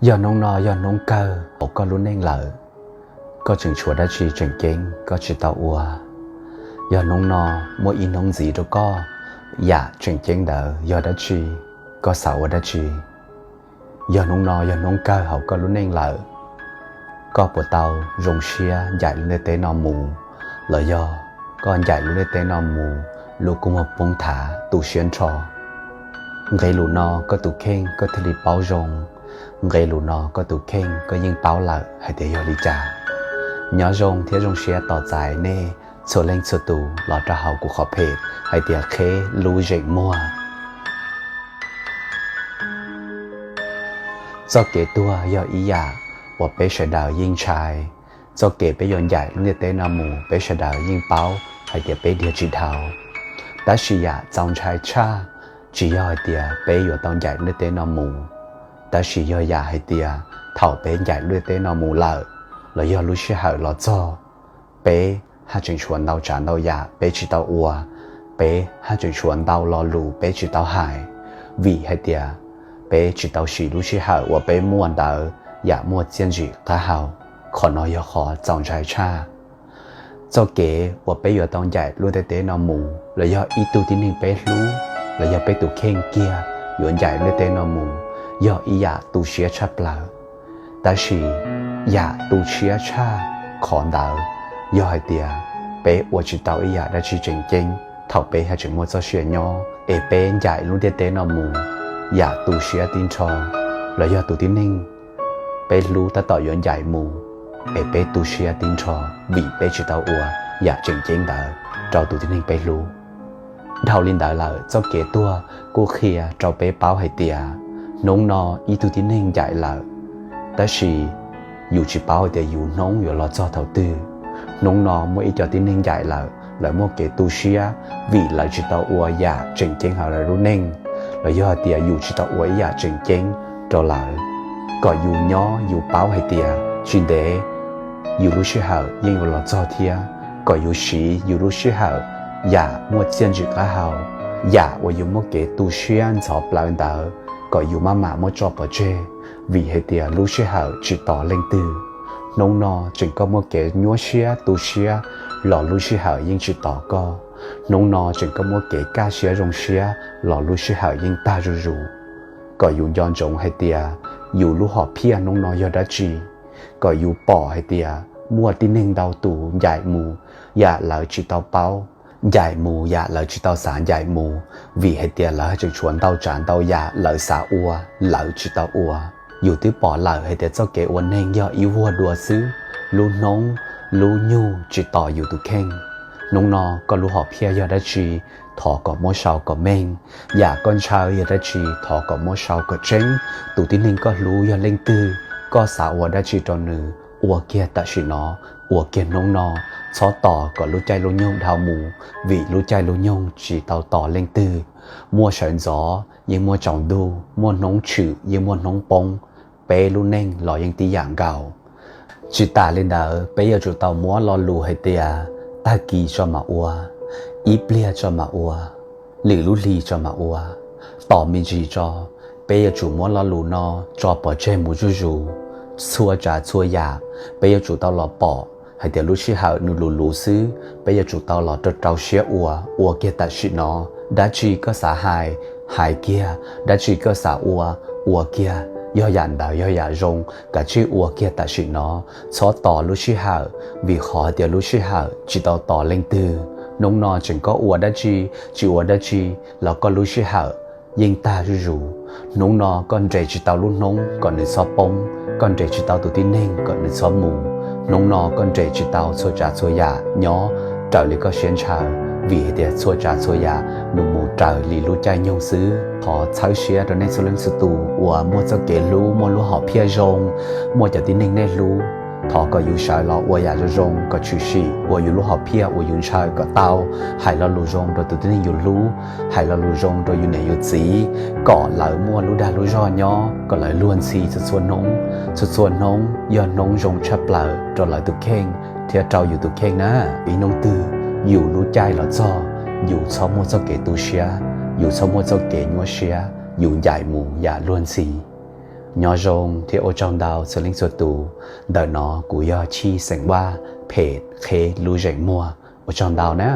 Yog hnub no yog hnub kawg hauv koj lub neej lawm, koj tseem tshuav dab tsi tseem ceeb koj tsis tau ua? Yog hnub no muaj ib hnub ntxiv rau koj, yam tseem ceeb ntawd yog dab tsi? Koj xav ua dab tsi? Yog hnub no yog hnub kawg hauv koj lub neej lawm, koj puas tau zoo siab ncaim lub ntiaj teb no mus, los yog koj ncaim lub ntiaj teb no mus lub kua muag poob thav tu siab nrho? Nqe lus no koj tus kheej koj thiaj li paub zoo. Nqe lus no koj tus kheej koj yeej paub lawm hais tias yog li cas. Nyob zoo thiab zoo siab tos txais nej txhua leej txhua tus los rau hauv kuv qhov phem hais tias Qheb Lub Zeem Muag. Txoj kev tuag yog ib yam uas peb sawv daws yeej ntshai. Txoj kev peb yuav ncaim lub ntiaj teb no mus peb sawv daws yeej paub hais tias peb dhia tsis dhau. Tab sis yam txaus ntshai tshaj tsis yog hais tias peb yuav tau ncaim lub ntiaj teb no mus, tab sis yog yam hais tias thaum peb ncaim lub ntiaj teb no mus lawm, los yog lub sij hawm los txog, peb haj tseem tshuav ntau tsav ntau yam peb tsis tau ua, peb haj tseem tshuav ntau lo lus peb tsis tau hais, vim hais tias peb tsis tau siv lub sij hawm uas peb muaj ntawd yam muaj txiaj ntsim qab hau. Qhov no yog qhov txaus ntshai tshaj. Txoj kev uas peb yuav tau ncaim lub ntiaj teb no mus los yog ib tug tib neeg peb hlub los yog peb tus kheej kiag yuav ncaim lub ntiaj teb no mus yog ib yam tu siab tshaj plaws. Tab sis yam tu siab tshaj qhov ntawd yog hais tias peb ua tsis tau ib yam dab tsi tseem ceeb thaum peb haj tseem muaj txoj sia nyob es peb ncaim lub ntiaj teb no mus yam tu siab tib nrho, los yog tus tib neeg peb hlub tab tom yuav ncaim mus es peb tu siab tib nrho vim peb tsis tau ua yam tseem ceeb ntawd rau tus tib neeg peb hlub. Dhau li ntawd lawm txoj kev tuag kuj qhia rau peb paub hais tias hnub no ib tug tib neeg ncaim lawm, tab sis yus tsis paub hais tias yus hnub yuav los txog thaum twg. Hnub no muaj ib co tib neeg ncaim lawm, lawv muaj kev tu siab vim lawv tsis tau ua yam tseem ceeb hauv lawv lub neej, los yog hais tias yus tsis tau ua ib yam tseem ceeb rau lawv. Kom yus nyob yus paub hais tias tsis ntev yus lub sij hawm yeej yuav los txog thiab, kom yus siv yus lub sij hawm yam muaj txiaj ntsim qab hau, yam uas yus muaj kev tu siab ntxhov plawv ntawd kom yus maj mam muab tso pov tseg, vim hais tias lub sij hawm tsis tos leej twg. Hnub no tseem koj muaj kev nyuaj siab tu siab los lub sij hawm yeej tsis tos koj. Hnub no tseem koj muaj kev kaj siab zoo siab los lub sij hawm yeej tag zuj zus. Kom yus nco ntsoov hais tias yus lub hom phiaj hnub no yog dab tsi. Kom yus pom hais tias muaj tib neeg ntau tus ncaim mus yam lawv tsis tau paub, ncaim mus yam lawv tsis tau xav ncaim mus, vim hais tias lawv tseem tshuav ntau tsav ntau yam lawv xav ua lawv tsis tau ua. Yus twb pom lawm hais tias txoj kev ua neeg yog ib vuag dua xwb, lub hnub, lub nyoog tsis tos yus tus kheej. Hnub no koj lub hom phiaj yog dab tsi, thov kom muab sau kom meej. Yam koj ntshaw yog dab tsi, thov kom muab sau kom tseeb. Tus tib neeg koj hlub yog leej twg, koj xav ua dab tsi rau nws, ua kiag tam sim no, ua kiag hnub no, txhob tos kom lub caij lub nyoog dhau mus, vim lub caij lub nyoog tsis tau tos leej twg. Muaj sawv ntxov yeej muaj tsaus ntuj, muaj hnub tshwm yeej muaj hnub poob, peb lub neej los yeej tib yam nkaus. Tsis tas li ntawd peb yuav tsum tau muab lo lus hais tias tag kis tso mam ua, ib pliag tso mam ua, lwm lub hlis tso mam ua, tos me ntsis tso. Peb yuav tsum muab lo lus no tso pov tseg mus zuj zus. Txhua tsav txhua yam peb yuav tsum tau los pom hais tias lub sij hawm nws luv luv xwb, peb yuav tsum tau los rau rau siab ua, ua kiag tam sim no. Dab tsi koj xav hais, hais kiag, dab tsi koj xav ua, ua kiag, yog yam ntawd yog yam zoo kav tsij ua kiag tam sim no. Txhob tos lub sij hawm, vim qhov hais tias lub sij hawm tsis tau tos leej twg. Hnub no tseem koj ua dab tsi, tsis ua dab tsi los koj lub sij hawm yeej tag zuj zus. Hnub no koj nres tsis tau lub hnub kom nws txhob poob, koj nres tsis tau tus tib neeg kom nws txhob mus. Hnub no koj nres tsis tau txhua tsav txhua yam nyob raws li koj siab ntshaw, vim hais tias txhua tsav txhua yam nws mus raws li lub caij nyoog xwb. Thov txhawb siab rau nej txhua leej txhua tus uas muaj txoj kev hlub muaj lub hom phiaj zoo, muaj cov tib neeg nej hlub, thov kom yus sawv los ua yam zoo zoo kom tshwm sim ua yus lub hom phiaj uas yus ntshaw kom tau. Hais lo lus zoo rau tus tib neeg yus hlub, hais lo lus zoo rau yus niam yus txiv, kom lawv muaj lub dag lub zog nyob, kom lawv luag ntxhi txhua txhua hnub. Txhua txhua hnub yog hnub zoo tshaj plaws rau lawv tus kheej thiab rau yus tus kheej na. Ib hnub twg yus lub caij los txog, yus txhob muaj txoj kev tu siab, yus txhob muaj txoj kev nyuaj siab, yus ncaim mus yam luag ntxhi. Nyob zoo thiab ua tsaug ntau txhua leej txhua tus. Ntawm no kuv yog Tshij xeem Vaj, phem qhev lub zeem muag. Ua tsaug ntau na.